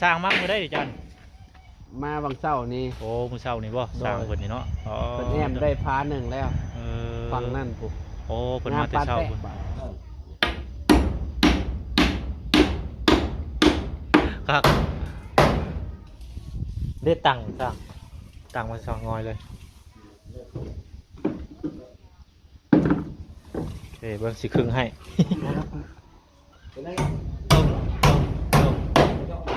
ສ້າງມາມື້ໃດນີ້ ອາຈານ? ມາວັນເສົານີ້. ໂອ້ ມື້ເຊົ້ານີ້ບໍ່? ໂດຍ ສ້າງເພິ່ນນີ້ເນາະ. ອໍ ເພິ່ນແອ້ມໄດ້ພາໜຶ່ງແລ້ວ. ເອີ ຝັ່ງນັ້ນພຸ້ນ. ໂອ້ ເພິ່ນມາແຕ່ເຊົ້າພຸ້ນ. ຄັກ ເດ້ຕັ້ງ ຕັ້ງ ຕັ້ງໄວ້ສອງງອຍເລີຍ. ເອີ ເບິ່ງຊິຄຶງໃຫ້.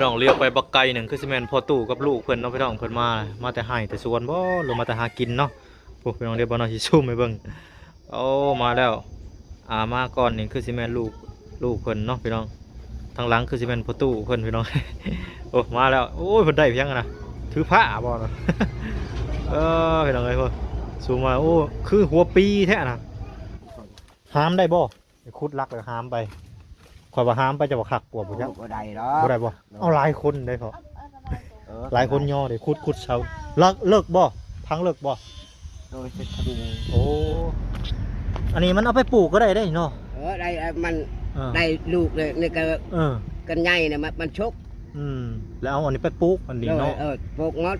ພີ່ນ້ອງ ລຽວໄປບັກໄກໜຶ່ງ ຄືຊິແມ່ນພໍ່ຕູ້ກັບລູກເພິ່ນເນາະ ພີ່ນ້ອງ. ເພິ່ນມາ ມາແຕ່ໄຮ່ແຕ່ສວນບໍ່ ຫຼືມາແຕ່ຫາກິນເນາະ. ໂອ້ ພີ່ນ້ອງ ດຽວບ່າວນ້ອຍຊິຊູມໃຫ້ເບິ່ງ. ໂອ້ ມາແລ້ວ. ອ່າ ມາກ່ອນນີ້ຄືຊິແມ່ນລູກ ລູກເພິ່ນເນາະ ພີ່ນ້ອງ. ທາງຫຼັງຄືຊິແມ່ນພໍ່ຕູ້ເພິ່ນ ພີ່ນ້ອງ. ໂອ້ ມາແລ້ວ. ໂອ້ຍ ເພິ່ນໄດ້ຫຍັງນະ ຖືພ້າບໍ່ນະ? ເອີ ພີ່ນ້ອງເອີຍ ຊູມມາ. ໂອ້ ຄືຫົວປີແທ້ນະ. ຫາມໄດ້ບໍ່? ໄປຂຸດຫຼັກແລ້ວຫາມໄປ. ຂ້ອຍວ່າຫາມໄປຈະບໍ່ຄັກກວ່າບໍ່ຈັກ. ໂອ້ ບໍ່ໄດ້ດອກ. ບໍ່ໄດ້ບໍ່? ໂດຍ. ເອົາຫຼາຍຄົນໄດ້ເພາະ. ເອີ ຫຼາຍຄົນຍໍເດ້. ຂຸດ ຂຸດເສົາ. ເລິກ ເລິກບໍ່? ທາງເລິກບໍ່? ໂດຍ ເສັດທຳເລີຍ. ໂອ້ ອັນນີ້ມັນເອົາໄປປູກກໍໄດ້ເດ້ເນາະ. ເອີ ໄດ້ ມັນ ເອີ ໄດ້ລູກເລີຍ ນີ້ກໍ ເອີ ກັນໃຫຍ່ນະ ມັນ ມັນຊົກ. ອືມ ແລ້ວເອົາອັນນີ້ໄປປູກ ອັນນີ້ເນາະ. ໂດຍ ເອີ ປູກໝົດ.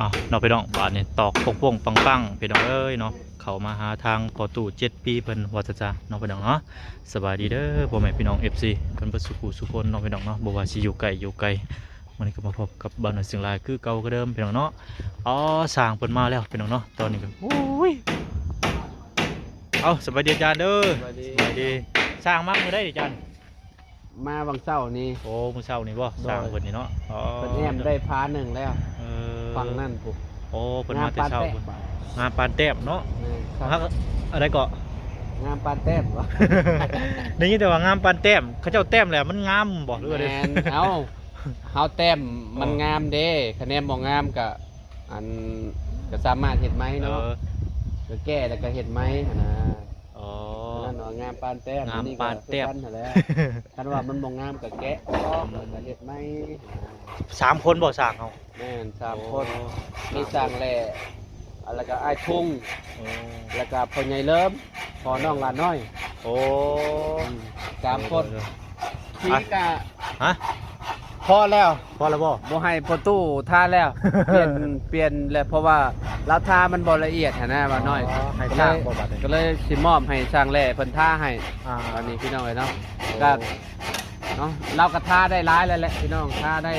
ອ່ະເນາະ ພີ່ນ້ອງ ບາດນີ້ຕອກໂປ້ງໆປັງໆ ພີ່ນ້ອງເອີຍເນາະ. ເຂົ້າມາຫາທາງພໍ່ຕູ້ເຈັດປີເພິ່ນວ່າຊະເນາະ ພີ່ນ້ອງເນາະ. ສະບາຍດີເດີພໍ່ແມ່ພີ່ນ້ອງ ເອັຟຊີ ເພິ່ນເບິດສູ່ຜູ້ສູ່ຄົນເນາະ ພີ່ນ້ອງເນາະ. ບໍ່ວ່າຊິຢູ່ໃກ້ຢູ່ໄກ ມື້ນີ້ກໍມາພົບກັບບ່າວນ້ອຍຊຽງລາຍຄືເກົ່າຄືເດີມ ພີ່ນ້ອງເນາະ. ອໍ ຊ່າງເພິ່ນມາແລ້ວ ພີ່ນ້ອງເນາະ. ຕອນນີ້ກໍ ໂອ້ຍ ເອົ້າ ສະບາຍດີອາຈານເດີ. ສະບາຍດີ ສະບາຍດີ. ຊ່າງມາມື້ໃດອາຈານ? ມາວັນເສົານີ້. ໂອ້ ມື້ເຊົ້ານີ້ບໍ່? ໂດຍ ຊ່າງເພິ່ນນີ້ເນາະ. ອໍ ເພິ່ນແອ້ມໄດ້ພາໜຶ່ງແລ້ວ. ເອີ ຝັ່ງນັ້ນພຸ້ນ. ໂອ້ ເພິ່ນມາແຕ່ເຊົ້າພຸ້ນ. ງາມປານແຕ້ມເນາະ. ແມ່ນ. ອັນໃດເກາະ? ງາມປານແຕ້ມບໍ່? ໄດ້ຍິນແຕ່ວ່າງາມປານແຕ້ມ. ເຂົາເຈົ້າແຕ້ມແລ້ວມັນງາມບໍ່ ຫຼືວ່າ? ແມ່ນ. ເອົ້າ ເຮົາແຕ້ມມັນງາມເດ້. ອໍ ຄະແນນບໍ່ງາມກະ ອັນ ກໍສາມາດເຮັດໃໝ່ເນາະ. ເອີ ກໍແກ້ແລ້ວກໍເຮັດໃໝ່ຫັ້ນນະ. ອໍ ອັນນັ້ນວ່າງາມປານແຕ້ມ. ງາມປານແຕ້ມ. ອັນນີ້ກໍຄືກັນຫັ້ນແຫຼະ. ຄັນວ່າມັນບໍ່ງາມກໍແກະອອກ ແລ້ວກໍເຮັດໃໝ່. ສາມຄົນບໍ່ຊ່າງເຮົາ? ແມ່ນ ສາມຄົນ. ໂອ້ ມີຊ່າງແຫຼ້ ແລ້ວກໍອ້າຍທຸງ. ໂອ້ ແລ້ວກໍພໍ່ໃຫຍ່ເລີມ ພໍ່ນ້ອງຫຼານນ້ອຍ. ໂອ້ ອືມ ສາມຄົນ. ໂດຍໆ ທີ່ກະ ຮະ ພໍແລ້ວ. ພໍແລ້ວບໍ່? ບໍ່ໃຫ້ພໍ່ຕູ້ທາແລ້ວ. ປ່ຽນ ປ່ຽນແລ້ວ ເພາະວ່າລາວທາມັນບໍ່ລະອຽດຫັ້ນນະ ບ່າວນ້ອຍ. ອໍ ໃຫ້ຊ່າງບໍ່ບາດນີ້? ກໍເລີຍ ກໍເລີຍຊິມອບໃຫ້ຊ່າງແຫຼ້ເພິ່ນທາໃຫ້. ອ່າ ອັນນີ້ພີ່ນ້ອງເອີຍເນາະ. ໂອ້ ກໍ ເນາະ ລາວກໍທາໄດ້ຫຼາຍແລ້ວແຫຼະພີ່ນ້ອງ. ທາໄດ້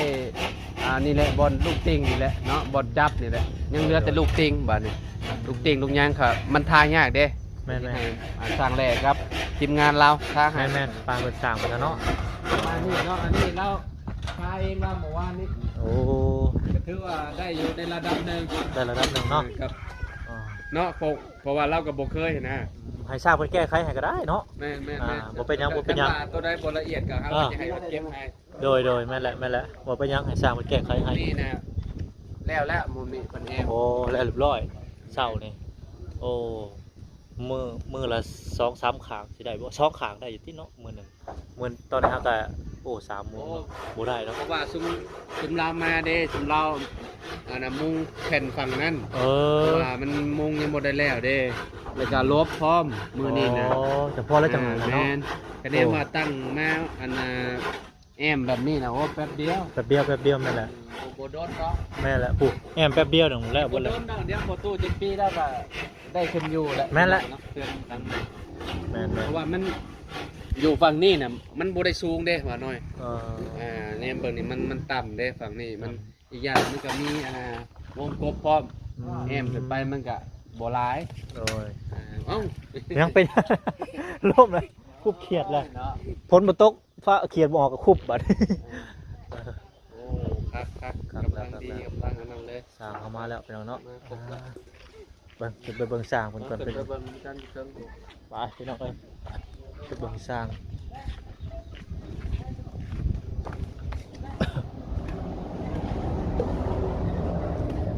ອ່າ ນີ້ແຫຼະ ບ່ອນລູກຕິ່ງນີ້ແຫຼະເນາະ ບ່ອນຈັບນີ້ແຫຼະ. ຍັງເຫຼືອແຕ່ລູກຕິ່ງບາດນີ້. ລູກຕິ່ງລູກຫຍັງກໍມັນທາຍາກເດ້. ແມ່ນໆ ໃຫ້ ອ່າ ຊ່າງແຫຼ້ກັບທີມງານລາວທາໃຫ້. ແມ່ນໆ ປາເພິ່ນສ້າງໄປແລ້ວເນາະ. ປານີ້ເນາະ ອັນນີ້ລາວທາເອງລາວມື້ວານນີ້. ໂອ້ ກໍຖືວ່າໄດ້ຢູ່ໃນລະດັບໜຶ່ງ. ໄດ້ລະດັບໜຶ່ງເນາະ. ເອີ ກັບ ອໍ ເນາະ ເພາະ ເພາະວ່າລາວກໍບໍ່ເຄີຍນະ. ໃຫ້ຊ່າງເພິ່ນແກ້ໄຂໃຫ້ກໍໄດ້ເນາະ. ແມ່ນໆໆ ອ່າ ບໍ່ເປັນຫຍັງ ບໍ່ເປັນຫຍັງ. ຄັນວ່າຕົວໃດບໍ່ລະອຽດກໍເຮົາ ອ່າ ກໍຈະໃຫ້ເພິ່ນເກັບໃຫ້. ໂດຍໆ ແມ່ນແຫຼະ ແມ່ນແຫຼະ ບໍ່ເປັນຫຍັງ. ໃຫ້ຊ່າງເພິ່ນແກ້ໄຂໃຫ້. ນີ້ນະ ແລ້ວແລ້ວ ໝູ່ນີ້ເພິ່ນແອ້ມ. ໂອ້ ແລ້ວຮຽບຮ້ອຍ ເຊົ້ານີ້. ໂອ້ ມື້ ມື້ລະສອງສາມຂ້າງຊິໄດ້ບໍ່? ສອງຂ້າງໄດ້ຢູ່ຕິເນາະ ມື້ໜຶ່ງ. ມື້ຕອນນີ້ເຮົາກໍ ໂອ້ ສາມໂມງ ໂອ້ ບໍ່ໄດ້ດອກ. ເພາະວ່າຊຸມ ຊຸມລາວມາເດ້ ຊຸມລາວ ອັນນ່າ ມຸງແຜ່ນຝັ່ງນັ້ນ. ເອີ ເພາະວ່າມັນມຸງຍັງບໍ່ໄດ້ແລ້ວເດ້ ແລ້ວກໍລົບພ້ອມມື້ນີ້ນະ. ອໍ ຈະພໍແລ້ວຈັ່ງນັ້ນເນາະ. ແມ່ນ. ຄະແນນ ໂອ້ ວ່າຕັ້ງມາ ອັນນ່າ ແອ້ມແບບນີ້ນະ ໂອ້ ແປັບດຽວ ແປັບດຽວ ແປັບດຽວ ແມ່ນແຫຼະ. ອືມ ບໍ່ ບໍ່ດົນດອກ. ແມ່ນແຫຼະ ຜູ້ແອ້ມແປັບດຽວໜຶ່ງແລ້ວ. ບໍ່ດົນດອກ ດຽວພໍ່ຕູ້ເຈັດປີແລ້ວກໍໄດ້ຂຶ້ນຢູ່ແຫຼະ. ແມ່ນແຫຼະ ເນາະ ເພື່ອນກັນ. ແມ່ນໆ ເພາະວ່າມັນຢູ່ຝັ່ງນີ້ນະ ມັນບໍ່ໄດ້ສູງເດ້ ບ່າວນ້ອຍ. ເອີ ອ່າ ແນມເບິ່ງນີ້ ມັນ ມັນຕ່ຳເດ້ຝັ່ງນີ້. ມັນ ອ່າ ອີກຢ່າງມັນກໍມີ ອ່າ ວົງກົບພ້ອມ. ອືມ ແອ້ມຂຶ້ນໄປມັນກໍບໍ່ຫຼາຍ. ໂດຍ. ອ່າ ເອົ້າ ຍັງເປັນ ລົ້ມເລີຍ ຄຸບຂຽດແລ້ວເນາະ. ຝົນບໍ່ຕົກ ຟ້າຂຽດບໍ່ອອກກໍຄຸບບາດ. ໂອ້ ຄັກໆ ຄັກແລ້ວ ກຳລັງດີ ຄັກແລ້ວ ກຳລັງອັນນັ້ນເລີຍ. ຊ່າງເຮົາມາແລ້ວ ພີ່ນ້ອງເນາະ. ມາຄົບແລ້ວ. ເບິ່ງ ຂຶ້ນໄປເບິ່ງຊ່າງເພິ່ນກ່ອນ. ເອີ ຂຶ້ນໄປເບິ່ງກັນເທິງ. ໄປ ພີ່ນ້ອງເອີຍ ໄປເບິ່ງຊ່າງ.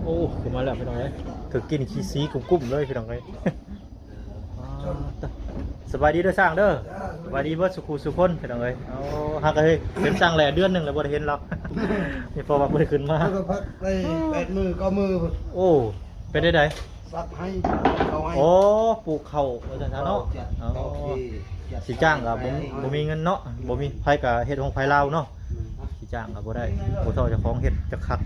ໂອ້ ຂຶ້ນມາແລ້ວ ພີ່ນ້ອງເອີຍ. ຖືກກິນຂີ້ສີກຸ້ມໆເລີຍ ພີ່ນ້ອງເອີຍ. ອ່າ ສະບາຍດີເດີຊ່າງເດີ. ສະບາຍດີເບິດສູ່ຄູ່ສູ່ຄົນ ພີ່ນ້ອງເອີຍ. ເອົາ ຫາກະເຫັນຊ່າງແຫຼ້ເດືອນໜຶ່ງແລ້ວ ບໍ່ໄດ້ເຫັນລາວ. ນີ້ເພາະວ່າບໍ່ໄດ້ຂຶ້ນມາ ເຮົາກໍພັກໄດ້ແປດມື້ ເກົ້າມື້ພຸ້ນ. ໂອ້ ເປັນໄດ້ໃດ? ຕັດໄຮ່ ເຂົ້າໄຮ່ ອໍ ປູກເຂົ້າວ່າຊັ້ນຊະເນາະ. ອໍ ຊິຈ້າງກໍບໍ່ ບໍ່ມີເງິນເນາະ ບໍ່ມີໃຜກໍເຮັດຂອງໃຜລາວເນາະ ຊິຈ້າງກໍບໍ່ໄດ້ ຜູ້ເຖົ້າເຈົ້າຂອງເຮັດຈັກຄັກ.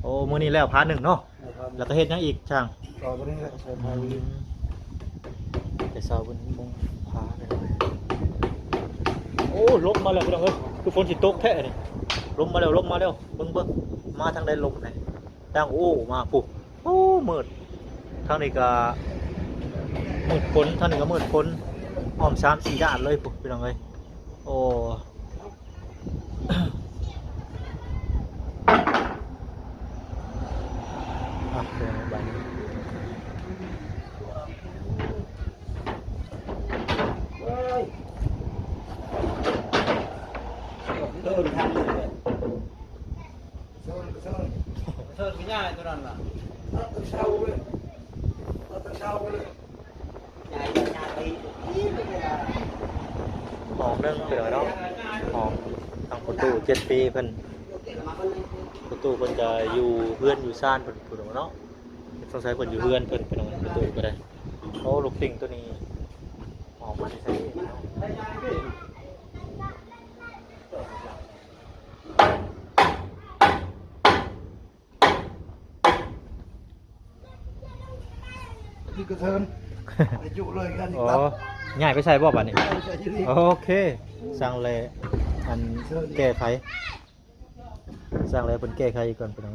ໂອ້ ມື້ນີ້ແລ້ວພາໜຶ່ງເນາະ ແລ້ວກໍເຮັດຫຍັງອີກຊ່າງ? ຕໍ່ໄປນີ້ແຫຼະ ໃສ່ພາ ອືມ ແຕ່ເຊົ້າເພິ່ນມຸງພາໄປແລ້ວ. ໂອ້ ລົມມາແລ້ວພີ່ນ້ອງເອີຍ ຄືຝົນຊິຕົກແທ້ນີ້. ລົມມາແລ້ວ ລົມມາແລ້ວ ເບິ່ງ ເບິ່ງ ມາທາງໃດລົມນີ້? ທາງ ໂອ້ ມາພຸ້ນ ໂອ້ ມືດ ທາງນີ້ກໍມືດຝົນ ທາງນີ້ກໍມືດຝົນ ອ້ອມສາມສີ່ດ້ານເລີຍພຸ້ນ ພີ່ນ້ອງເອີຍ. ໂອ້ ອ່ະ ເດີນໄປ ເດີນທາງເດີນ ເຊີນ ເຊີນ ເຊີນ ມີຫຍັງໂຕນັ້ນນະ? ຕັດແຕ່ເຊົ້າເລີຍ ຕັດແຕ່ເຊົ້າເລີຍ. ຫ້ອງໜຶ່ງເປັນຫຍັງເນາະ ຫ້ອງທາງປະຕູເຈັດປີເພິ່ນ ປະຕູເພິ່ນຈະຢູ່ເຮືອນຢູ່ຊານເພິ່ນພຸ້ນເນາະ. ສົງໄສເພິ່ນຢູ່ເຮືອນເພິ່ນ ເພິ່ນເອົາປະຕູກໍໄດ້. ໂອ້ ລູກຕິ່ງໂຕນີ້ອອກມາແຕ່ໃສເນາະ? ທີ່ກະເທີນ ໄປຈຸເລີຍກັນອີກ ອໍ ຕັດ ຍ້າຍໄປໃສ່ບໍ່ບາດນີ້? ຍ້າຍໄປໃສ່ຢູ່ນີ້ ໂອເຄ. ຊ່າງແຫຼ ອັນ ເຊີນ ແກ້ໄຂ ຊ່າງແຫຼເພິ່ນແກ້ໄຂອີກກ່ອນ ເປັນຫຍັງ?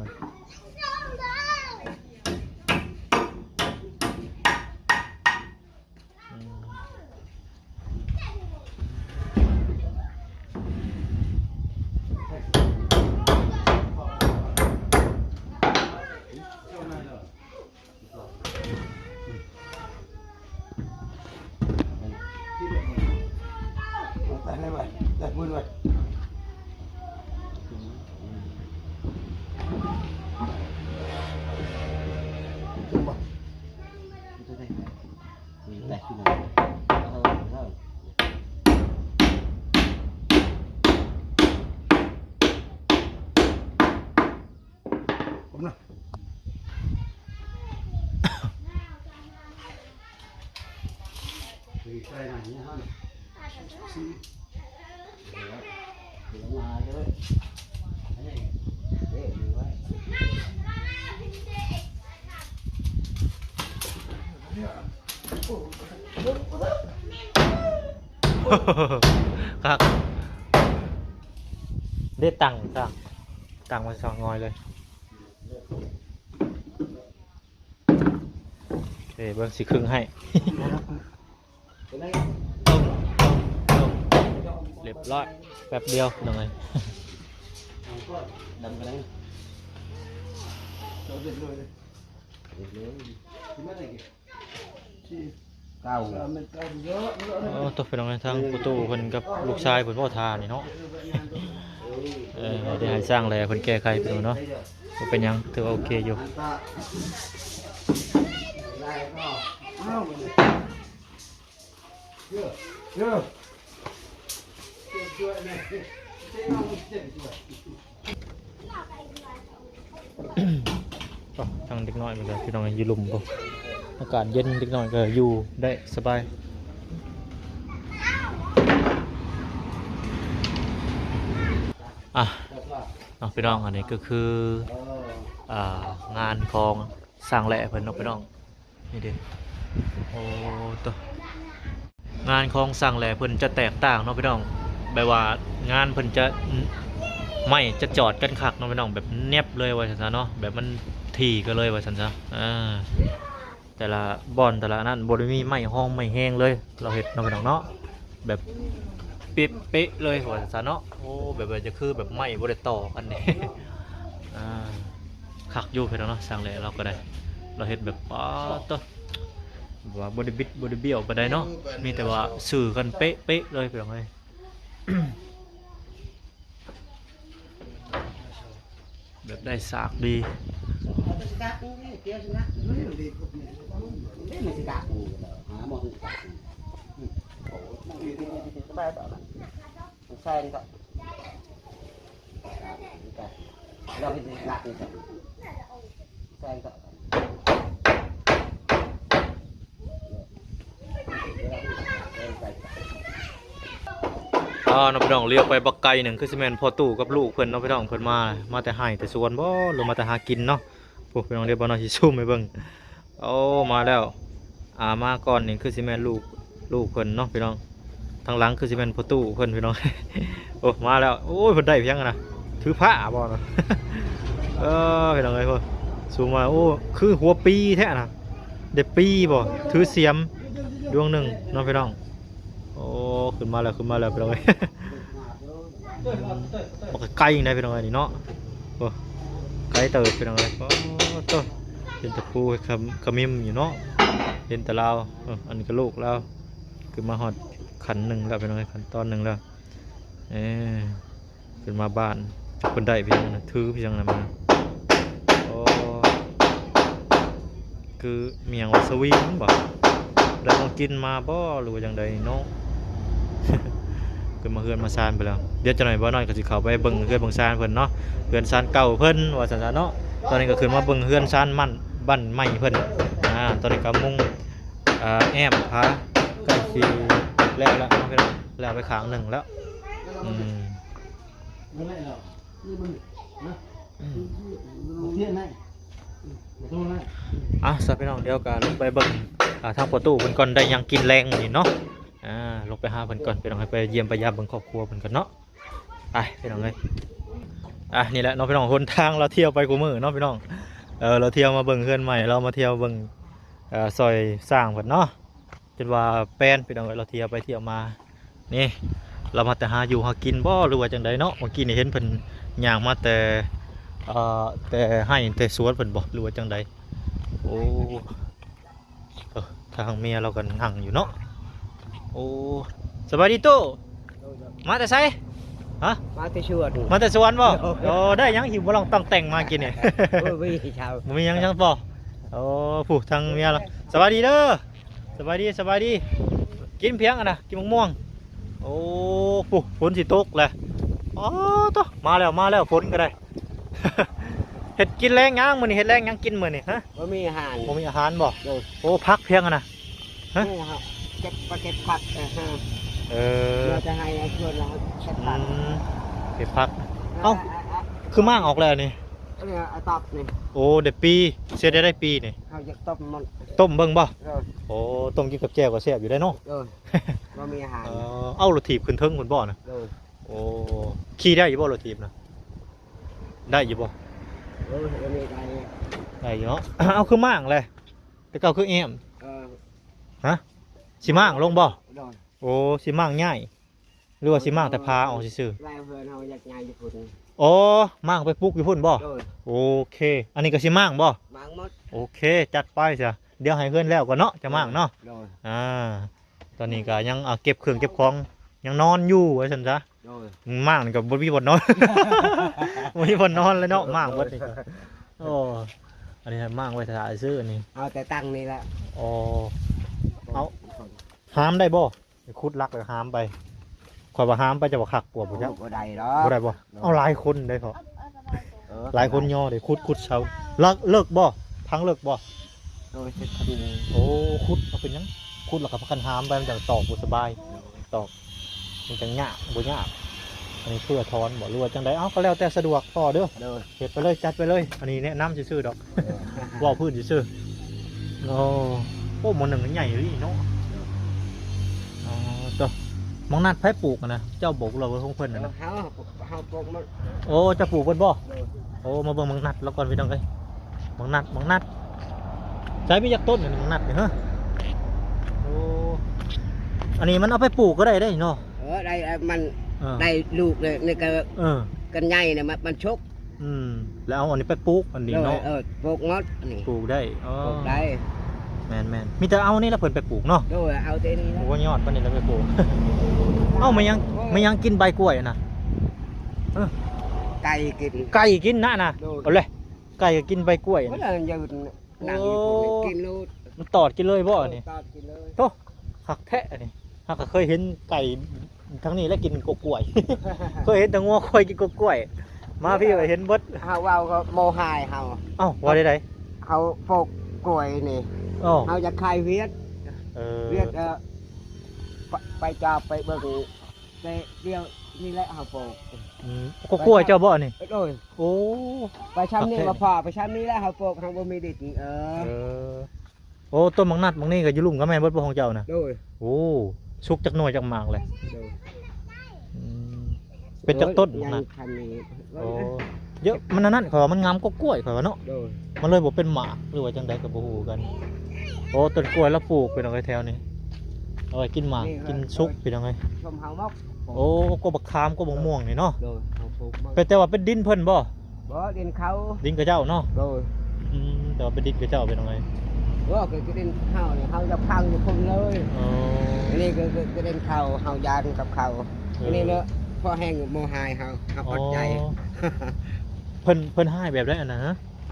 ອືມ ໄປ ໄປ ໄປ ໄປ ມືນໄປ. ໄດ້ ໄດ້ ໄດ້ ເອີ ເອີ ກົມນະ ຄັກ ເດ ຕັ້ງ ຕັ້ງ ຕັ້ງໄວ້ສອງງອຍເລີຍ. ເອີ ເບິ່ງຊິຄຶ່ງໃຫ້ ລຽບຮ້ອຍ ແປັບດຽວ ນ້ອງເອີຍ. ໂອ້ ໂຕ ພີ່ນ້ອງເອີຍ ທາງປະຕູເພິ່ນກັບລູກຊາຍເພິ່ນເວົ້າທ່ານີ້ເນາະ. ເອີ ໄດ້ໃຫ້ຊ່າງແຫຼເພິ່ນແກ້ໄຂໄປເນາະ ບໍ່ເປັນຫຍັງ ຖືວ່າໂອເຄຢູ່. ໂອ້ ທາງເດັກນ້ອຍມັນກໍ ພີ່ນ້ອງ ຢູ່ລຸ່ມພຸ້ນ ອາກາດເຢັນ ເດັກນ້ອຍກໍຢູ່ໄດ້ສະບາຍ. ອ່ະ ເນາະ ພີ່ນ້ອງ ອັນນີ້ກໍຄື ອ່າ ງານຂອງຊ່າງແຫຼເພິ່ນເນາະ ພີ່ນ້ອງ. ນີ້ເດ້ ໂອ້ ໂຕ ງານຂອງຊ່າງແຫຼເພິ່ນຈະແຕກຕ່າງເນາະ ພີ່ນ້ອງ ແບບວ່າງານເພິ່ນຈະ ໄມ້ຈະຈອດກັນຄັກເນາະ ພີ່ນ້ອງ ແບບແນບເລີຍວ່າຊັ້ນຊະເນາະ ແບບມັນຖີ່ກັນເລີຍວ່າຊັ້ນຊະ. ອ່າ ແຕ່ລະບ່ອນແຕ່ລະອັນນັ້ນບໍ່ໄດ້ມີໄມ້ຮອງໄມ້ແຮງເລີຍ ລາວເຮັດເນາະ ພີ່ນ້ອງເນາະ ແບບເປະໆເລີຍວ່າຊັ້ນຊະເນາະ. ໂອ້ ແບບວ່າຈະຄືແບບໄມ້ບໍ່ໄດ້ຕໍ່ກັນເດ້. ອ່າ ຄັກຢູ່ ພີ່ນ້ອງເນາະ ຊ່າງແຫຼເຮົາກໍໄດ້ ລາວເຮັດແບບ ປາດໂທ້ ແບບວ່າບໍ່ໄດ້ບິດບໍ່ໄດ້ບ້ຽວປານໃດເນາະ ມີແຕ່ວ່າຊື່ກັນເປະໆເລີຍ ພີ່ນ້ອງເອີຍ. ແບບໄດ້ສາກດີ. ໃສ່ນີ້ກໍ ລອງເຮັດໜັກນີ້ກໍ ໃສ່ນີ້ກໍ ອ່າ ເນາະພີ່ນ້ອງ ລ້ຽວໄປບັກໄກໜຶ່ງ ຄືຊິແມ່ນພໍ່ຕູ້ກັບລູກເພິ່ນເນາະພີ່ນ້ອງ ເພິ່ນມາ ມາແຕ່ໄຮ່ແຕ່ສວນບໍ ຫຼືມາແຕ່ຫາກິນເນາະ. ໂອ້ ພີ່ນ້ອງ ດຽວບ່າວນ້ອຍຊິຊູມໃຫ້ເບິ່ງ. ໂອ້ ມາແລ້ວ ອ່າ ມາກ່ອນນີ້ຄືຊິແມ່ນລູກ ລູກເພິ່ນເນາະພີ່ນ້ອງ. ທາງຫຼັງຄືຊິແມ່ນພໍ່ຕູ້ເພິ່ນພີ່ນ້ອງ. ໂອ້ ມາແລ້ວ. ໂອ້ຍ ເພິ່ນໄດ້ພຽງນະ ຖືພາບໍນະ. ເອີ ພີ່ນ້ອງເອີຍ ຊູມມາ. ໂອ້ ຄືຫົວປີແທ້ນະ ໄດ້ປີບໍ ຖືສຽມດວງໜຶ່ງເນາະພີ່ນ້ອງ. ໂອ້ ຂຶ້ນມາແລ້ວ ຂຶ້ນມາແລ້ວພີ່ນ້ອງເອີຍ. ບັກໄກອີກໄດ໋ພີ່ນ້ອງເອີຍນີ້ເນາະ. ໂອ້ ໄກເຕີບພີ່ນ້ອງເອີຍ. ໂອ້ໂຕ ເຫັນແຕ່ພູຂະ ຂະມິມຢູ່ເນາະ ເຫັນແຕ່ລາວ. ເອີ ອັນນີ້ກໍລູກລາວ ຂຶ້ນມາຮອດຂັ້ນໜຶ່ງແລ້ວພີ່ນ້ອງເອີຍ ຂັ້ນຕອນໜຶ່ງແລ້ວ. ເອີ ຂຶ້ນມາບ້ານ ຈັກເພິ່ນໄດ້ພຽງນະ ຖືພຽງນະ ມັນ. ໂອ້ ຄືມີຫຍັງວ່າ ສະວິງບໍ ໄດ້ຂອງກິນມາບໍ ຫຼືວ່າຈັ່ງໃດເນາະ. ຂຶ້ນມາເຮືອນມາຊານເພິ່ນແລ້ວ. ດຽວຈັກໜ້ອຍບ່າວນ້ອຍກໍຊິເຂົ້າໄປເບິ່ງເຮືອນເບິ່ງຊານເພິ່ນເນາະ ເຮືອນຊານເກົ່າເພິ່ນວ່າຊັ້ນຊະເນາະ. ຕອນນີ້ກໍຂຶ້ນມາເບິ່ງເຮືອນຊານໝັ້ນ ບ້ານໃໝ່ເພິ່ນ. ອ່າ ຕອນນີ້ກໍມຸງ ອ່າ ແອ້ມຜາໃກ້ຊິແລ້ວແລ້ວເນາະພີ່ນ້ອງ ແລ້ວໄປຂ້າງໜຶ່ງແລ້ວ. ອືມ ອ່ະ ຊະພີ່ນ້ອງ ດຽວກໍລົງໄປເບິ່ງ ອ່າ ທາງພໍ່ຕູ້ເພິ່ນກ່ອນ ໄດ້ຫຍັງກິນແລງມື້ນີ້ເນາະ. ອ່າ ລົງໄປຫາເພິ່ນກ່ອນພີ່ນ້ອງ ໃຫ້ໄປຢ້ຽມໄປຢາມເບິ່ງຄອບຄົວເພິ່ນກ່ອນເນາະ. ໄປພີ່ນ້ອງເອີຍ. ອ່າ ນີ້ແຫຼະເນາະພີ່ນ້ອງ ຫົນທາງລາວທ່ຽວໄປຄູ່ມື້ເນາະພີ່ນ້ອງ. ເອີ ລາວທ່ຽວມາເບິ່ງເຮືອນໃໝ່ ລາວມາທ່ຽວເບິ່ງ ເອີ ຊ່ອຍສ້າງເພິ່ນເນາະ. ຈົນວ່າແປນພີ່ນ້ອງເອີຍ ລາວທ່ຽວໄປທ່ຽວມາ. ນີ້ ລາວມາແຕ່ຫາຢູ່ຫາກິນບໍ ຫຼືວ່າຈັ່ງໃດເນາະ. ເມື່ອກີ້ນີ້ເຫັນເພິ່ນຍ່າງມາແຕ່ ເອີ ແຕ່ໄຮ່ແຕ່ສວນເພິ່ນບໍ ຫຼືວ່າຈັ່ງໃດ. ໂອ້ ເອີ ທາງເມຍລາວກໍນັ່ງຢູ່ເນາະ. ໂອ້ ສະບາຍດີຕູ້ ມາແຕ່ໃສ? ຮະ ມາແຕ່ສວນ ມາແຕ່ສວນບໍ? ໂອ້ ໂອ້ ໄດ້ຫຍັງຫິວບໍ່ລອງຕ້ອງແຕ່ງມາກິນນີ້? ໂອ້ຍ ບໍ່ມີຫຍັງເຊົາ ບໍ່ມີຫຍັງຫຍັງບໍ? ໂອ້ ຜູ້ທາງເມຍລາວ ສະບາຍດີເດີ. ສະບາຍດີ ສະບາຍດີ. ກິນພຽງຫັ້ນນະ ກິນໝາກມ່ວງ. ໂອ້ ພຸ້ນ ຝົນຊິຕົກແຫຼະ. ອໍ ໂຕ ມາແລ້ວ ມາແລ້ວ ຝົນກໍໄດ້. ເຮັດກິນແລງຫຍັງມື້ນີ້? ເຮັດແລງຫຍັງກິນມື້ນີ້? ຮະ ບໍ່ມີອາຫານ ບໍ່ມີອາຫານບໍ? ໂດຍ. ໂອ້ ຜັກພຽງຫັ້ນນະ. ຮະ ເກັບ ໄປເກັບຜັກ. ເອີ ເອີ ມາແຕ່ໄຮ່ສວນລາວເກັບຜັກ. ອືມ ເກັບຜັກ. ເອົ້າ ຄືມ້າງອອກແລ້ວນີ້? ອັນນີ້ ອາຕັບນີ້. ໂອ້ ໄດ້ປີ ເສຍໄດ້ປີນີ້. ເຮົາຢາກຕົ້ມມັນ ຕົ້ມເບິ່ງບໍ? ໂດຍ. ໂອ້ ຕົ້ມກິນກັບແຈ່ວກໍແຊບຢູ່ໄດ໋ເນາະ. ໂດຍ. ບໍ່ມີອາຫານ. ເອີ ເອົາລົດຖີບຂຶ້ນເທິງພຸ້ນບໍນະ? ໂດຍ. ໂອ້ ຂີ່ໄດ້ຢູ່ບໍລົດຖີບນະ? ໄດ້ຢູ່ບໍ? ໂອ້ຍ ໄດ້ ໄດ້ຢູ່ເນາະ. ເອົາ ຄືມ້າງແຫຼະ ແຕ່ເກົ່າຄືແອ້ມ. ເອີ ຮະ ຊິມ້າງລົງບໍ? ໂດຍ. ໂອ້ ຊິມ້າງຍ້າຍ ຫຼືວ່າຊິມ້າງແຕ່ພາອອກຊື່ໆ? ແລ້ວເຮືອນເຮົາຢາກຍ້າຍຢູ່ພຸ້ນ. ໂອ້ ມ້າງໄປປຸກຢູ່ພຸ້ນບໍ? ໂດຍ. ໂອເຄ ອັນນີ້ກໍຊິມ້າງບໍ? ມ້າງໝົດ. ໂອເຄ ຈັດໄປຊະ. ດຽວໃຫ້ເຮືອນແລ້ວກ່ອນເນາະ ຈະມ້າງເນາະ. ໂດຍ. ອ່າ ຕອນນີ້ກໍຍັງ ອ່າ ເກັບເຄື່ອງເກັບຂອງ ຍັງນອນຢູ່ວ່າຊັ້ນຊະ. ໂດຍ. ມ້າງນີ້ກໍບໍ່ມີບ່ອນນອນ ບໍ່ມີບ່ອນນອນແລ້ວເນາະ ມ້າງເບິດນີ້. ໂອ້ ອັນນີ້ມ້າງໄວ້ຖ້າຊື່ນີ້. ເອົາແຕ່ຕັ້ງນີ້ແຫຼະ. ໂອ້ ເອົາ ຫາມໄດ້ບໍ່? ໄປຂຸດລັກແລ້ວຫາມໄປ. ຂ້ອຍວ່າຫາມໄປຈະບໍ່ຄັກກວ່າບໍ່ຈັກ. ໂອ້ ບໍ່ໄດ້ດອກ. ບໍ່ໄດ້ບໍ່? ໂດຍ. ເອົາຫຼາຍຄົນເດ້ເພາະ. ເອີ ຫຼາຍຄົນຍໍເດ້ ຂຸດ ຂຸດເຊົາ. ເລິກ ເລິກບໍ່? ທາງເລິກບໍ່? ໂດຍ ເຮັດທາງນີ້. ໂອ້ ຂຸດ ເອົາເປັນຫຍັງ? ຂຸດແລ້ວກໍພາກັນຫາມໄປ ມັນຈັ່ງຕອກບໍ່ສະບາຍ. ໂດຍ. ຕອກ ມັນຈັ່ງຍາກ ບໍ່ຍາກ. ອັນນີ້ເພື່ອຖອນບໍ່ ຫຼືວ່າຈັ່ງໃດ? ເອົາ ກໍແລ້ວແຕ່ສະດວກພໍ່ເດີ. ໂດຍ. ເຮັດໄປເລີຍ ຈັດໄປເລີຍ. ອັນນີ້ແນະນຳຊື່ໆດອກ. ເອີ ເວົ້າພື້ນຊື່ໆ. ໂອ້ ໂອ້ ໝໍໜຶ່ງໃຫຍ່ອີ່ຫຼີເນາະ. ອໍ ໂຕ ໝາກນັດໃຜປູກຫັ້ນນະ? ເຈົ້າປູກຫຼືວ່າຂອງເພິ່ນຫັ້ນນະ? ເຮົາ ເຮົາປູກໝົດ. ໂອ້ ເຈົ້າປູກເບິດບໍ່? ໂດຍ. ໂອ້ ມາເບິ່ງໝາກນັດລາວກ່ອນພີ່ນ້ອງເອີຍ. ໝາກນັດ ໝາກນັດ ໃສມີຈັກຕົ້ນອັນນີ້ໝາກນັດນີ້? ຮະ ໂອ້ ອັນນີ້ມັນເອົາໄປປູກກໍໄດ້ເດ້ເນາະ. ເອີ ໄດ້ ມັນ ເອີ ໄດ້ລູກເລີຍ ນີ້ກໍ ເອີ ກັນໃຫຍ່ນະ ມັນ ມັນຊົກ. ອືມ ແລ້ວເອົາອັນນີ້ໄປປູກອັນນີ້ເນາະ. ໂດຍ. ເອີ ປູກໝົດອັນນີ້ ປູກໄດ້. ອໍ ປູກໄດ້. ແມ່ນໆ ມີແຕ່ເອົານີ້ລະເພິ່ນໄປປູກເນາະ. ໂດຍ. ເອົາແຕ່ນີ້ລະ ໂອ້ ຍອດປານນີ້ລະໄປປູກ. ເອົ້າ ແມ່ນຫຍັງ ແມ່ນຫຍັງກິນໃບກ້ວຍນະ? ເອີ ໄກ່ກິນ ໄກ່ກິນນະນະ. ໂດຍ. ເອົາເລີຍ ໄກ່ກໍກິນໃບກ້ວຍ. ມັນຢືນ ນັ່ງຢູ່ພຸ້ນ ໂອ້ ກິນໂລດ. ມັນຕອດກິນເລີຍບໍ່ອັນນີ້? ຕອດກິນເລີຍ. ໂຕ ຄັກແທ້ອັນນີ້. ເຮົາກໍເຄີຍເຫັນໄກ່ທາງນີ້ແຫຼະກິນກົກກ້ວຍ. ເຄີຍເຫັນແຕ່ງົວຄວາຍກິນກົກກ້ວຍ. ມາພີ້ກໍເຫັນເບິດ. ເຮົາເວົ້າກໍໂມຫາຍເຮົາ. ເອົ້າ ວ່າໃດໆ? ເຮົາປູກກ້ວຍນີ້. ໂອ້ ເຮົາຢາກຂາຍຫວຽດ. ເອີ ຫວຽດ ເອີ ໄປ ໄປຈອບໄປເບິ່ງ ແຕ່ດຽວນີ້ແຫຼະເຮົາປູກ. ອືມ ກໍກ້ວຍເຈົ້າບໍ່ອັນນີ້? ໂດຍ. ໂອ້ ໄປຊ່ຳນີ້ ຄັກແທ້ ວ່າພໍໄປຊ່ຳນີ້ແຫຼະເຮົາປູກ ເຮົາບໍ່ມີດິນ. ເອີ ເອີ ໂອ້ ຕົ້ນໝາກນັດໝາກນີ້ກໍຢູ່ລຸ່ມກໍແມ່ນເບິດບໍ່ຂອງເຈົ້ານະ? ໂດຍ. ໂອ້ ສຸກຈັກໜ່ວຍຈັກໝາກແຫຼະ? ໂດຍ. ອືມ ເປັນຈັກຕົ້ນ ໂອ້ຍ ໝາກນັດ? ຍັງທັນນີ້. ໂອ້ ເຢີະ ມັນອັນນັ້ນ ຂ້ອຍວ່າມັນງາມກວ່າກ້ວຍ ຂ້ອຍວ່າເນາະ. ໂດຍ. ມັນເລີຍບໍ່ເປັນໝາກ ຫຼືວ່າຈັ່ງໃດກໍບໍ່ຮູ້ຄືກັນ. ໂອ້ ຕົ້ນກ້ວຍລະປູກ ພີ່ນ້ອງເອີຍ ແຖວນີ້ ເອົາໄວ້ກິນໝາກ ນີ້ ກິນສຸກ ພີ່ນ້ອງເອີຍ. ຊົມເຮົາໝົກ. ໂອ້ ກວຍບັກຂາມ ກວຍບັກມ່ວງນີ້ເນາະ. ໂດຍ. ເຮົາປູກໝົດ. ເປັນ ແຕ່ວ່າເປັນດິນເພິ່ນບໍ່? ບໍ່ ດິນເຂົາ. ດິນຂະເຈົ້າເນາະ? ໂດຍ. ອືມ ແຕ່ວ່າເປັນດິນຂະເຈົ້າ ພີ່ນ້ອງເອີຍ. ບໍ່ ກໍຄືດິນເຮົານີ້ ເຮົາຢາກຝັງຢູ່ພຸ້ນເລີຍ. ອໍ ອັນນີ້ກໍ ກໍ ກໍດິນເຂົາ ເຮົາຢານກັບເຂົາ. ເອີ ອັນນີ້ເນາະ ພໍແຮງບໍ່ໃຫ້ເຮົາ ເຮົາອົດໃຈ. ອໍ ເພິ່ນ ເພິ່ນໃຫ້ແບບໃດອັນນັ້ນ?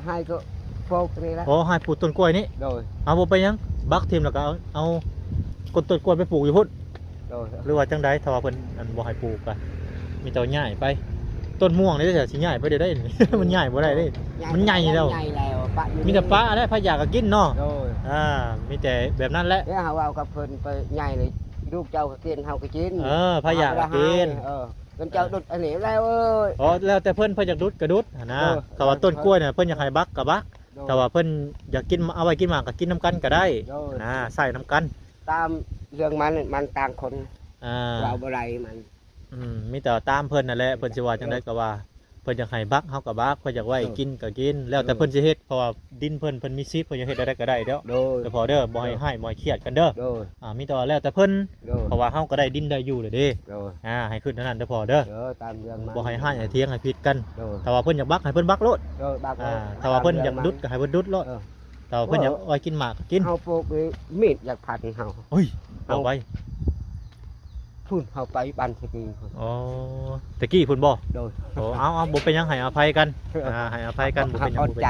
ໃຫ້ກໍປູກນີ້ແຫຼະ. ອໍ ໃຫ້ປູກຕົ້ນກ້ວຍນີ້? ໂດຍ. ເອົາ ບໍ່ເປັນຫຍັງ ບັກຖິ້ມແລ້ວກໍເອົາ ເອົາຕົ້ນ ຕົ້ນກ້ວຍໄປປູກຢູ່ພຸ້ນ. ໂດຍ. ຫຼືວ່າຈັ່ງໃດ ຖ້າວ່າເພິ່ນ ອັນ ບໍ່ໃຫ້ປູກກໍມີແຕ່ຍ້າຍໄປ. ຕົ້ນມ່ວງນີ້ ຊິຍ້າຍໄປໄດ້ໃດ? ມັນຍ້າຍບໍ່ໄດ້ເດ້ ມັນໃຫຍ່ແລ້ວ. ໃຫຍ່ແລ້ວ ປະຢູ່ ມີແຕ່ປະແຫຼະ ໃຜຢາກກໍກິນເນາະ. ໂດຍ. ອ່າ ມີແຕ່ແບບນັ້ນແຫຼະ. ເຮົາເວົ້າກັບເພິ່ນໄປ ໃຫຍ່ເລີຍ ລູກເຈົ້າກໍກິນ ເຮົາກໍກິນ. ເອີ ໃຜຢາກກໍກິນ. ເອີ ເພິ່ນເຈົ້າດຸດອັນນີ້ແລ້ວເອີຍ. ອໍ ແລ້ວແຕ່ເພິ່ນ ເພິ່ນຢາກດຸດກໍດຸດຫັ້ນນະ. ໂດຍ. ຖ້າວ່າຕົ້ນກ້ວຍນະ ເພິ່ນຢາກໃຫ້ບັກກໍບັກ. ໂດຍ. ຖ້າວ່າເພິ່ນຢາກກິນ ເອົາໄວ້ກິນໝາກກໍກິນນຳກັນກໍໄດ້. ໂດຍ. ນະ ໃຊ້ນຳກັນ ຕາມເລື່ອງມັນ ມັນຕ່າງຄົນ. ອ່າ ເວົ້າບໍ່ໄດ້ມັນ. ອືມ ມີແຕ່ຕາມເພິ່ນນັ້ນແຫຼະ ເພິ່ນຊິວ່າຈັ່ງໃດກໍວ່າ. ເພິ່ນຢາກໃຫ້ບັກເຮົາກໍບັກ ເພິ່ນຢາກໄວ້ ໂດຍ ກິນກໍກິນ ແລ້ວແຕ່ເພິ່ນຊິເຮັດ. ເອີ ເພາະວ່າດິນເພິ່ນ ເພິ່ນມີສິດ ເພິ່ນຢາກເຮັດແນວໃດກໍໄດ້ເນາະ. ໂດຍ. ແຕ່ພໍ່ເດີ ບໍ່ໃຫ້ຮ້າຍ ບໍ່ໃຫ້ຄຽດກັນເດີ. ໂດຍ. ອ່າ ມີແຕ່ວ່າແລ້ວແຕ່ເພິ່ນ. ໂດຍ. ເພາະວ່າເຮົາກໍໄດ້ດິນໄດ້ຢູ່ແລ້ວເດ້. ໂດຍ. ອ່າ ໃຫ້ຄິດເທົ່ານັ້ນເດີພໍ່ເດີ. ໂດຍ ຕາມເລື່ອງມັນ ບໍ່ໃຫ້ຮ້າຍໃຫ້ຖຽງໃຫ້ຜິດກັນ. ໂດຍ. ຖ້າວ່າເພິ່ນຢາກບັກ ໃຫ້ເພິ່ນບັກໂລດ. ໂດຍ ບັກໂລດ. ອ່າ ຖ້າວ່າເພິ່ນຢາກດຸດ ຕາມເລື່ອງມັນ ກໍໃຫ້ເພິ່ນດຸດໂລດ. ເອີ. ຖ້າວ່າເພິ່ນຢາກເອົາໄວ້ກິນໝາກກໍກິນ. ເຮົາປູກມີດຢາກພັນເຮົາ. ເຮີ້ຍ ເອົາໄວ້ ພຸ້ນ ເຮົາໄປບ້ານຕະກີ້ພຸ້ນ. ອໍ ຕະກີ້ພຸ້ນບໍ່? ໂດຍ. ໂອ້ ເອົາໆ ບໍ່ເປັນຫຍັງ ໃຫ້ອະໄພກັນ. ອ່າ ໃຫ້ອະໄພກັນ ບໍ່ເປັນຫຍັງ ອົດໃຈ.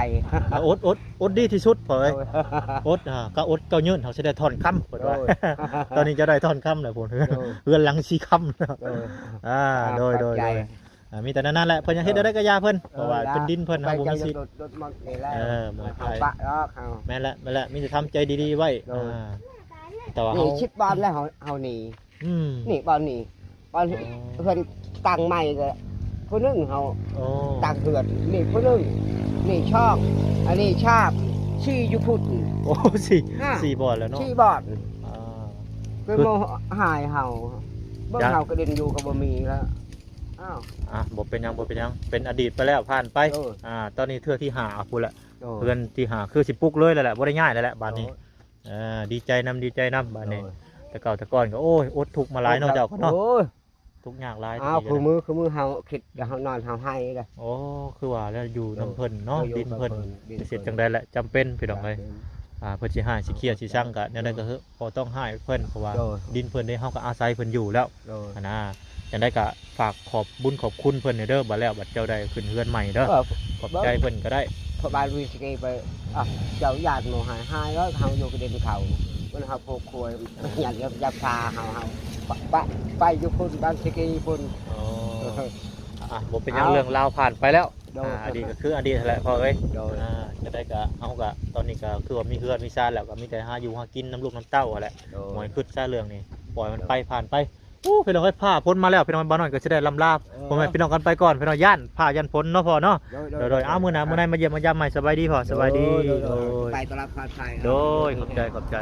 ອົດ ອົດ ອົດດີທີ່ສຸດພໍ່ເອີຍ. ໂດຍ. ອົດ ອ່າ ກໍອົດເກົ້າຍືນ ເຮົາຊິໄດ້ທ່ອນຄຳ ເພິ່ນວ່າ. ໂດຍ. ຕອນນີ້ຈະໄດ້ທ່ອນຄຳແລ້ວພຸ້ນ. ໂດຍ. ເຮືອນຫຼັງສີຄຳ. ໂດຍ. ອ່າ ອ່າ ໂດຍ ຂອບໃຈ. ໂດຍ ອ່າ ມີແຕ່ນັ້ນແຫຼະ ເພິ່ນຢາກເຮັດແນວໃດກໍຢ່າເພິ່ນ ເອີ ເພາະວ່າເປັນດິນເພິ່ນ ເຮົາບໍ່ມີສິດ. ເອີ ບໍ່ໃຫ້ປະດອກເຮົາ. ແມ່ນແຫຼະ ແມ່ນແຫຼະ ມີແຕ່ທຳໃຈດີໆໄວ້. ໂດຍ. ອ່າ ແຕ່ວ່າເຮົາ ນີ້ ສິບບາດແລ້ວເຮົາ ເຮົາໜີ. ອືມ ນີ້ບ່ອນນີ້ ບ່ອນ ອໍ ເຮືອນຕັ້ງໃໝ່ກໍຜູ້ໜຶ່ງເຮົາ. ອໍ ຕັ້ງເຮືອນ ນີ້ຜູ້ໜຶ່ງ ນີ້ຊ່ອງ ອັນນີ້ຊາບ ສີ່ຢູ່ພຸ້ນ. ໂອ້ ສີ່ ສີ່ບ່ອນແລ້ວເນາະ ສີ່ບ່ອນ. ອ່າ ຄືມາຫາຍເຮົາ ເບິ່ງເຮົາກະດິນຢູ່ກໍບໍ່ມີແລ້ວ. ອ້າວ ອ່ະ ບໍ່ເປັນຫຍັງ ບໍ່ເປັນຫຍັງ ເປັນອະດີດໄປແລ້ວ ຜ່ານໄປ. ໂດຍ. ອ່າ ຕອນນີ້ເທື່ອທີຫ້າພຸ້ນແຫຼະ. ໂດຍ. ເຮືອນທີຫ້າ ຄືຊິປຸກເລີຍແລ້ວແຫຼະ ບໍ່ໄດ້ຍ້າຍແລ້ວແຫຼະບາດນີ້. ໂດຍ. ເອີ ດີໃຈນຳ ດີໃຈນຳບາດນີ້. ໂດຍ. ແຕ່ເກົ່າແຕ່ກ່ອນກໍ ໂອ້ຍ ອົດທຸກມາຫຼາຍເນາະ ໂດຍ ເຈົ້າກໍເນາະ. ໂອ້ຍ ທຸກຍາກຫຼາຍ. ອ້າວ ຄືມື້ ຄືມື້ເຮົາຄິດ ເຮົານອນເຮົາໄຫ້ເດ້. ໂອ້ ຄືວ່າແລ້ວ ຢູ່ນຳເພິ່ນເນາະ ເອີ ຢູ່ນຳເພິ່ນ ດິນເພິ່ນ ຊິເຮັດຈັ່ງໃດແຫຼະ ຈຳເປັນພີ່ນ້ອງເອີຍ. ອ່າ ເພິ່ນຊິຮ້າຍຊິຄຽດຊິຊັງກະແນວໃດກໍເຮີ້ ບໍ່ຕ້ອງຮ້າຍເພິ່ນ ເພາະວ່າ ໂດຍ ດິນເພິ່ນເດ້ ເຮົາກໍອາໄສເພິ່ນຢູ່ແລ້ວ. ໂດຍ. ຫັ້ນນະ ຈັ່ງໃດກໍຝາກຂອບບຸນຂອບຄຸນເພິ່ນແດ່ເດີ ບາດແລ້ວບາດເຈົ້າໄດ້ຂຶ້ນເຮືອນໃໝ່ເດີ. ເອີ ຂອບໃຈເພິ່ນກໍໄດ້ ເພາະບ້ານວິສກີໄປ. ອ້າວ ເຈົ້າຢ້ານບໍ່? ຫາຍ ຫາຍເອີຍ ເຮົາຢູ່ກະດິນເຂົາ ມັນເຮົາຜູກຄວາຍ ຢ້ານ ຢ້ານ ຢ້ານພາເຮົາ ເຮົາ ປະ ປະ ໄປຢູ່ພຸ້ນ ບ້ານວິສກີພຸ້ນ. ອໍ ອ່ະ ບໍ່ເປັນຫຍັງ ເອົາ ເລື່ອງລາວຜ່ານໄປແລ້ວ. ໂດຍ. ອ່າ ອະດີດກໍຄືອະດີດຫັ້ນແຫຼະພໍ່ເອີຍ. ໂດຍ. ອ່າ ຈັ່ງໃດກໍ ເຮົາກໍ ຕອນນີ້ກໍຄືວ່າມີເຮືອນມີຊານແລ້ວ ກໍມີແຕ່ຫາຢູ່ຫາກິນນຳລູກນຳເຕົ້າຫັ້ນແຫຼະ. ໂດຍ. ບໍ່ໃຫ້ຄິດຊະເລື່ອງນີ້ ປ່ອຍມັນໄປ ໂດຍ ຜ່ານໄປ. ໂອ້ ພີ່ນ້ອງເອີຍ ຟ້າຝົນມາແລ້ວ ພີ່ນ້ອງ ບ່າວນ້ອຍກໍຊິໄດ້ລ່ຳລາ ເອີ ພໍ່ແມ່ພີ່ນ້ອງກັນໄປກ່ອນ ພີ່ນ້ອງ ຢ້ານຟ້າຢ້ານຝົນເນາະພໍ່ເນາະ. ໂດຍ ໂດຍ ໂດຍ ໂດຍ ໂດຍ. ເອົາ ມື້ໜ້າ ໂດຍ ມື້ໃນມາຢ້ຽມມາຢາມໃໝ່. ສະບາຍດີພໍ່ ສະບາຍດີ. ໂດຍ ໂດຍ ໂດຍ ໂດຍ. ໄປຕະຫຼາດພາດໄພ. ໂດຍ ຂອບໃຈ ຂອບໃຈ.